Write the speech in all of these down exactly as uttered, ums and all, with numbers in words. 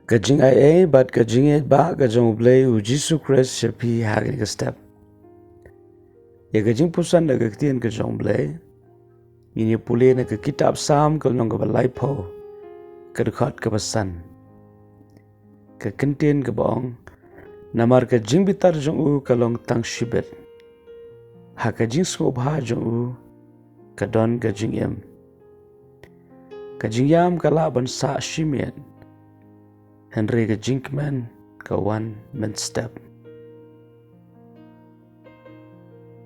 Ka jingaiei bad ka jingïeit ba ka jong U Blei U Jisu Khrist sha phi ha kane ka step. Ïa ka jingpuson da ka ktien ka jong U Blei ngin ïa pule na ka kitab Salm ka lynnong kaba laiphew, ka dkhot kaba san. Ka kyntien kaba ong, namar ka jingbitar jong u ka long tang shibit, ha ka jingsngewbha jong u ka don ka jingim. Ka jingïam ka lah ban sah shi miet, hynrei ka jingkmen ka wan mynstep.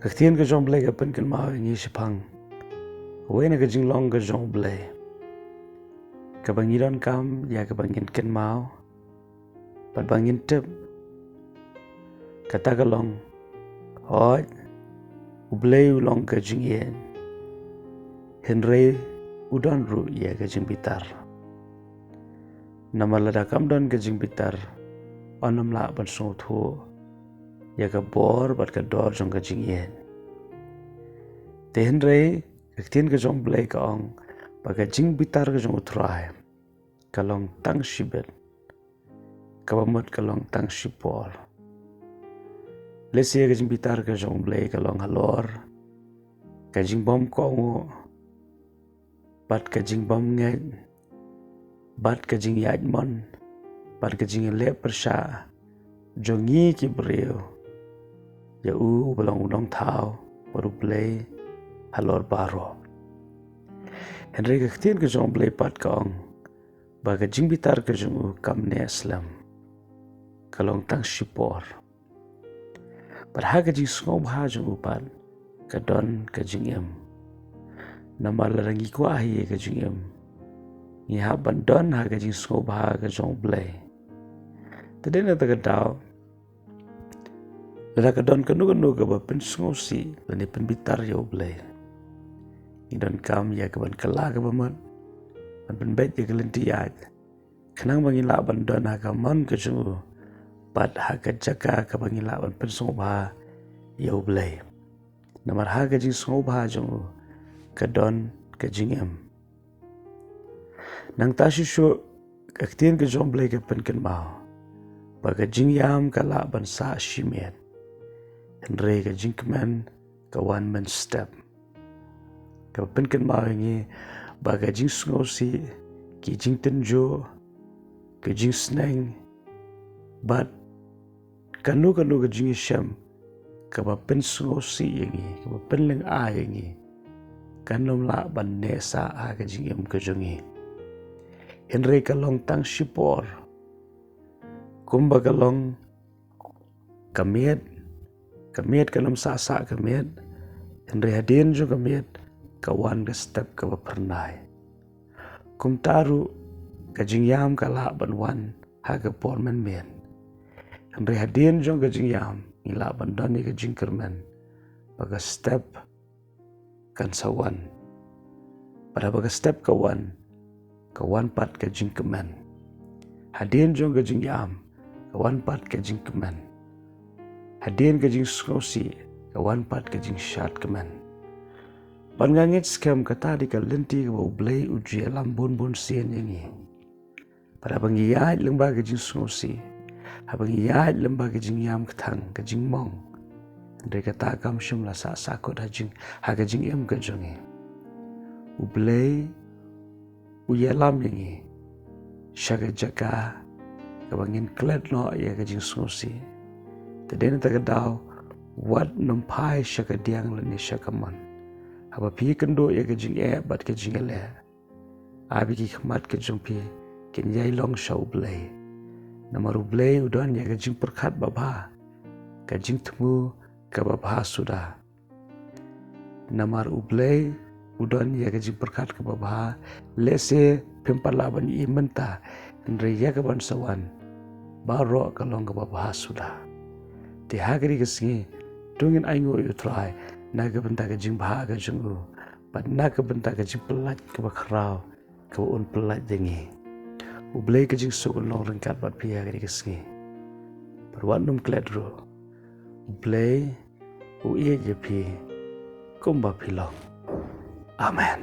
Ka ktien ka jong U Blei ka pynkynmaw ïa ngi shaphang kawei na ka jinglong ka jong U Blei, kaba ngi donkam ïa kaba ngin kynmaw bad ba ngin tip. Kata ka long, hooid, U Blei u long ka jingïeit, hynrei u don ruh ïa ka jingbitar. Namar lada kam don ka jingbitar, yn ym lah ban sngewthuh ïa ka bor bad ka dor jong ka jingïeit. Te hynrei ka ktien ka jong U Blei ka ong ba ka jingbitar ka jong U Trai ka long tang shibit, kaba mut ka long tang shipor. Lehse ka jingbitar ka jong U Blei ka long halor ka jingbym kohnguh, bad ka jingbym ngeit, bad ka jingïaid mon, bad ka jingïaleh pyrshah jong ngi ki briew ïa u uba long U Nongthaw bad U Blei halor baroh. Hynrei ka ktien ka jong U Blei pat ka ong ba ka jingbitar ka jong u kam neh slem, ka long tang shipor. Bad ha ka jingsngewbha jong u pat ka don ka jingim. Namar lada ngi kwah ïa ka jingim, ngi hap ban don ha ka jingsngewbha ka jong U Blei. Te dei na kata ka daw, lada ka don kano kano kaba pynsngewsih lane pynbitar ïa U Blei, ngi donkam ïa kaban kylla kaba mut, ban pynbeit ïa ka lynti ïaid, khnang ba ngin lah ban don ha ka mon ka jong u, bad ha ka jaka kaba ngin lah ban pynsngewbha ïa U Blei. Namar ha ka jingsngewbha jong u ka don ka jingim. Nangta shuh shuh ka ktien ka jong U Blei ka pynkynmaw ba ka jingïam ka lah ban sah shi miet, hynrei ka jingkmen ka wan mynstep. Ka pynkynmaw ïa ngi ba ka jingsngewsih, ki jingtynjuh, ka jingsneng, bad kano kano ka jingïashem kaba pynsngewsih ïa ngi, kaba pynlyngngoh ïa ngi, kan ym lah ban neh sah ha ka jingim ka jong ngi. Hynrei ka long tang shipor, kumba ka long ka miet, ka miet kan ym sah sah ka miet, hynrei hadien jong ka miet ka wan ka step kaba phyrnai. Kumta ruh ka jingïam ka lah ban wan ha ka por mynmiet, hynrei hadien jong ka jingïam ngi lah ban don ïa ka jingkyrmen ba ka step kan sa wan. Bad haba ka step ka wan, ka wan pat ka jingkmen. Hadien jong ka jingïam ka wan pat ka jingkmen. Hadien ka jingsngewsih ka wan pat ka jingshad kmen. Bad nga ngeit skhem kata dei ka lynti kaba U Blei u ju ïalam bun bun sien ïa ngi. Bad haba ngi ïaid lyngba ka jingsngewsih, haba ngi ïaid lyngba ka jingïam kthang, ka jingmong, hynrei kata kam shym la sah sahkut ha jing, ha ka jingim ka jong ngi. U Blei u ïalam ïa ngi sha ka jaka kaba ngin klet noh ïa ka jingsngewsih. Te dei na kata ka daw, wat nym phai sha ka diang lane sha ka mon. Haba phi kynduh ïa ka jingeh bad ka jingïaleh, ai ba ki khmat ka jong phi kin ïai long sha U Blei. Namar U Blei u don ïa ka jingpyrkhat babha, ka jingthmu kaba bha suda. Namar U Blei u don ïa ka jingpyrkhat kaba bha, lehse phim pat lah ban ïohi mynta, hynrei ïa kaban sa wan baroh ka long kaba bha suda. Te ha kane ka sngi, to ngin ainguh ïa U Trai na ka bynta ka jingbha ka jong u, bad na ka bynta ka jingpyllait kaba khraw kaba un pyllait ïa ngi. U Blei ka jingsuk un long ryngkat bad phi ha kane ka sngi. Bad wat nym klet ruh. U Blei u ïeit ïa phi kumba phi long. Amen.